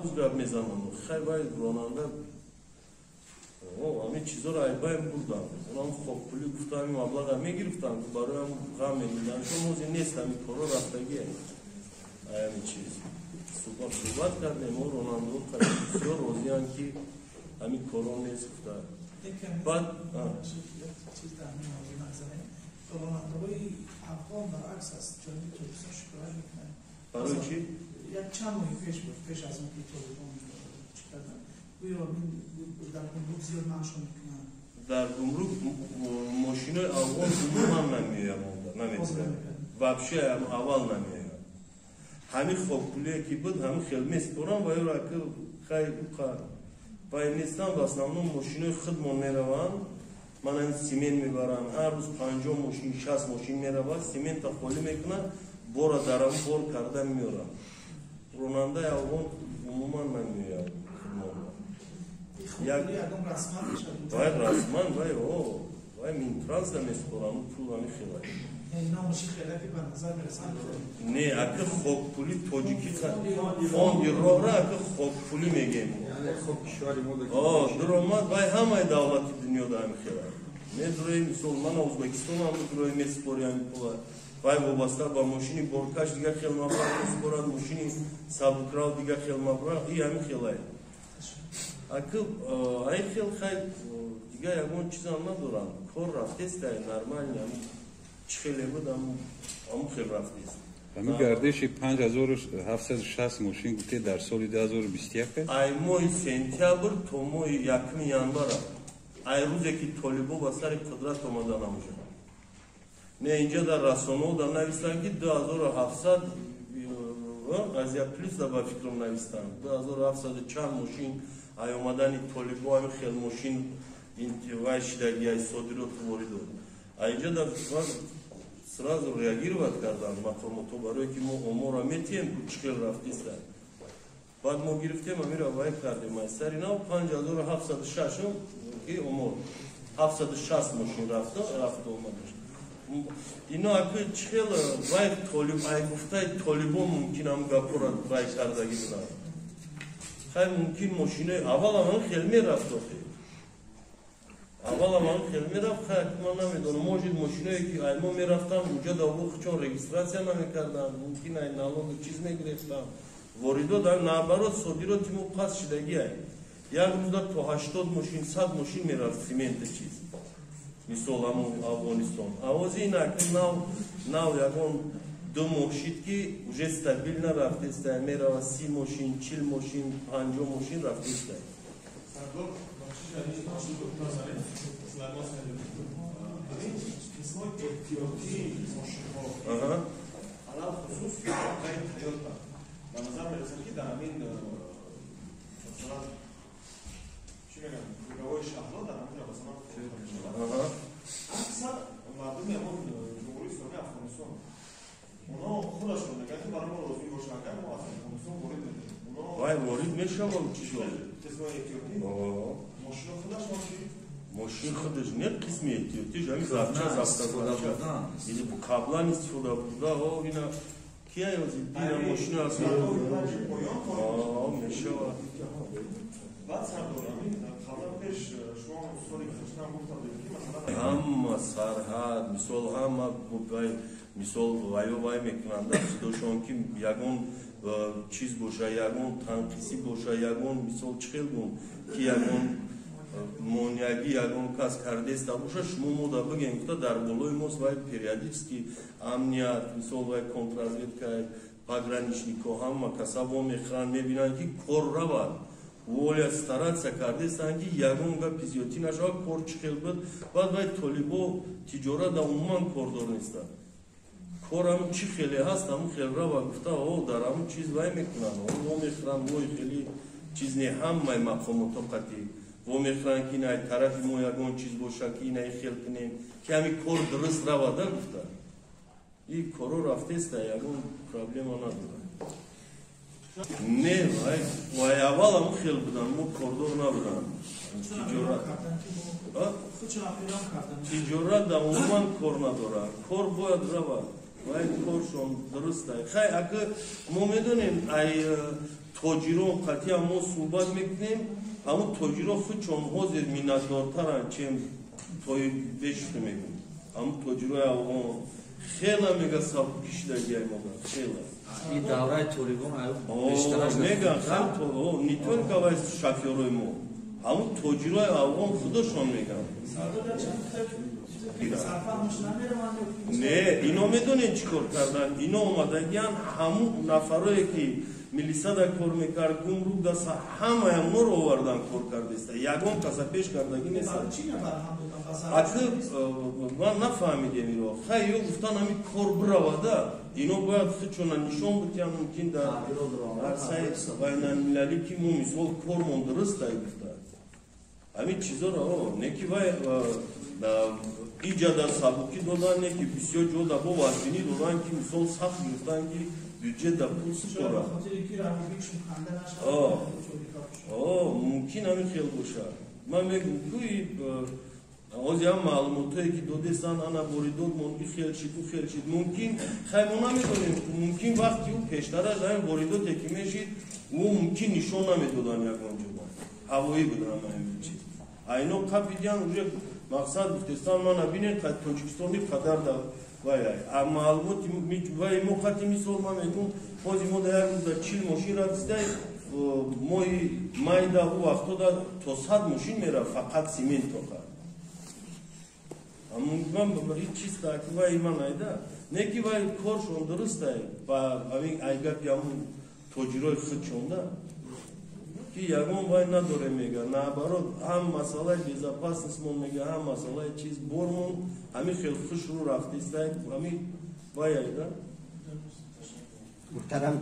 Рӯз гап мезанам. Хай, вай ронанда ҳамин чизоро айбайн бурдам. Онам хокпулӣ гуфта, ҳамин маблаға мегирифтам, бароям ғам мегирдам. Шо мози нест, ҳамин коро рафтагӣ. Ҳамин чиз суҳбат кардем, мо ронандаҳо бисёр розианд, ки ҳамин коро нест гуфта. Баъд ронандаҳои афғон баръакс аз ҷониби Тоҷикистон шикоят мекунанд. Барои чӣ? Як чанд моҳи пеш буд, пеш аз он ки толибон чӣ карданд, гӯё дар гумрук зиёд манъшон мекунанд. Дар гумрук мошинои афғон умуман намеояд, наметавонад, вообще аввал намеояд. Ҳамин хокпулие ки буд, ҳамин хел меспорам ва ёро ки хай уқа вай нестам. В основном мошинои худмон мераванд. Ман ҳамин симент мебаранд, ҳар рӯз 50 мошин, 60 мошин меравад, симента холӣ мекунад, бора дарам бор карда меорад. Ронандаи афғон умуман намеояд худмон. Вай расман, вай вай Минтранса меспорам пул, ҳамин хела. Не, ака, хокпули тоҷикӣ, фонди роҳра, ака, хокпулӣ мегем. Дуромад вай ҳамаи давлати дунёда ҳамин хела медурои. Мисол, мана Ӯзбекистон ҳам дурои, месупори ҳамин пула. Вай вобаста ба мошини боркаш дигар хел маблағ месупорад, мошини сабукрав дигар хел маблағ, и ҳамин хелае. Ака, ай хел хай, дигар ягон чизам надорам. Кор рафтеста нормально, чӣ хеле буд, ҳамун хел рафтест. Ҳамин гардиши 5760 мошин гуфте, дар соли 2021? Ай моҳи сентябр то моҳи якуми январа, ай рӯзе ки толибо ба сари қудрат омада намушад. Не, инҷа дар расонаҳо дар навистанд, ки 2700, Азия Плюс да ба фикрам навистанд, 2700 чанд мошин ай омадани толибо ҳамин хел мошин вай шидаги, ай содироту воридот. А инҷа дар сразу реагировать кардан мақомотҳо, барое ки мо омора метиҳем, чӣ хел рафтиста. Баъд мо гирифтем, амира вай кардем, ай сари нав 5706 ки омор, 760 мошин рафта омадаш. Ино аки чӣ хел вай толиб ай гуфтаи толибон мумкин ҳам гапора вай кардагӣ буданд. Хай, мумкин мошинои аввалам ҳам хел мерафт, охи аввалам ҳам хел мерафт. Хай, ман намедонам, может, мошиное ки ай мо мерафтам, уҷа давлохчон регистрация намекарданд, мумкин ай налогу чиз мегирифтам. Воридот наоборот, содироти мо пас шидагӣ ай. Як рӯзда то 80 мошин, 100 мошин мерафт симента, чиз, мисол, ҳамун Афғонистон. Авози ин аки нав нав ягон 2 моҳ шид, ки уже стабильно рафтеста, мерава 30 мошин, 40 мошин, 50 мошин рафтеста. Сардор, бахшиш, қисмҳои эҳтиётии мошинҳо, алалхусус маркаи Тойота, ба назар мерасад, ки дар ҳамин, масалан, чӣ мегӯям, кӯчаҳои шаҳрҳо, дар ҳамин ҷо, масалан, фурӯхта мешавад. Аксар мардуми ҳамон Ҷумҳурии Исломии Афғонистон, онҳо худашон мегӯянд, ки барои мо лозим бошад, агар мо аз Афғонистон ворид мекунем. Вай ворид мешавад чизо. Қисмҳои эҳтиётӣ мошино худашон чи? Мошин худаш не, қисми эҳтиётиш ҳамин запчасть, автозапчасть қаблан истифода бурда. Ина кия ёзи бина мошина аст, мешавад. Баъд, сардор, ҳамин қаблан пеш шумо соли гузашта ҳам гуфта будед, ки масалан Ҳама сарҳад, мисол, ҳама, мисол, вайо вай мекунанд, сидошон ки ягон чиз боша, ягон танқисӣ боша, ягон, мисол, чӣ хел гум, ки ягон монеагӣ ягон кас кардеста боша, шумо мода бигем гуфта. Дар болои мост вай периодически амният, мисол, вай контрразведка, пограничнико, ҳама каса вомехӯранд, мебинанд, ки кор равад. Воля стараться кардестанд, ки ягон гапи зиёдтӣ нашавад, кор чӣ хел буд. Баъд вай толибо тиҷорат да умуман кордор нестанд. Кор ҳам чӣ хеле ҳаст, ҳамун хел рава гуфта, о дар ҳамун чиз вай мекунанд, вомехӯранд. Вой, хеле чиз не, ҳамаи мақомотҳо қатъӣ вомехӯранд, ки ин тарафи мо ягон чиз боша, ки ина хел кунем, ки ҳамин кор дуруст равада гуфта. И коро рафтеста, ягон проблема надорад. Не, вай вай аввал ҳамун хел буданд, мо кордор набуданд. Тиҷорат да умуман кор надорад, кор бояд равад, вай коршон дуруста. Хай, ака, мо медонем, ай Тоҷирон қатъиян мо суҳбат мекунем, ҳамун тоҷирон худшон ҳозир миннатдортаранд, чем тои бешухӣ мегӯм. Ҳамун тоҷирои афғон хела мега сабукӣ шидагиай мода, хела. Ин давраи Толибон меган, не только вай шофёрои мо, ҳамун тоҷирои афғон худошон меган. Не, ино медонед чӣ кор кардан? Ино омадагиян, ҳамун нафарое ки милисада кор мекард, гумрук даста, ҳамаи ҳамонро овардан, кор кардаиста, ягон каса пеш кардагӣ нест. Акы ман нафаҳмидем иро. Хай, ё гуфтан ҳами кор биравада, ино бояд худшона нишон битиҳанд, мумкин дар арсаи байналмилалӣ, ки мо мисол кормон дурустай гуфта. Ҳамин чизоро не ки вай иҷада сабукӣ додан, не ки бисёр ҷода бо вазбинӣ додан, ки мисол сахт гирифтан, ки бюджет да пул супора. Мумкин ҳамин хел бошад. Ман мегӯм, кӯи ҳозир ҳам маълумотое ки додестан, ана воридотмон и хел шид, ӯ хел шид, мумкин, хай, мо намедонем, мумкин вақти ӯ пештараш ҳамин воридоте ки мешид, ӯ мумкин нишон намедодан, ягон ҷода ҳавоӣ будан ҳамин чиз. А ино қапидиян, уже мақсад гуфтестан, мана бинед, Тоҷикистон қадар да вай. А маълумоти вай мо қати мисол ман мегӯм, ҳозир мо да як рӯза 40 мошин рафтистай, моҳи майда ӯ вақто да то 100 мошин мерафт, фақат семент тоқа. Ман ҳеҷ чиз ки вай ман айда не ки вай коршон дурустай, ба ҳамин ай гапи ҳамун тоҷирои худшонда, ки ягон вай надорем, мега, наоборот, ҳам масъалаи безопасность мон, мега, ҳам масъалаи чиз бормон ҳамин хел хушрӯ рафтистай, ҳамин вай айда. Муҳтарам.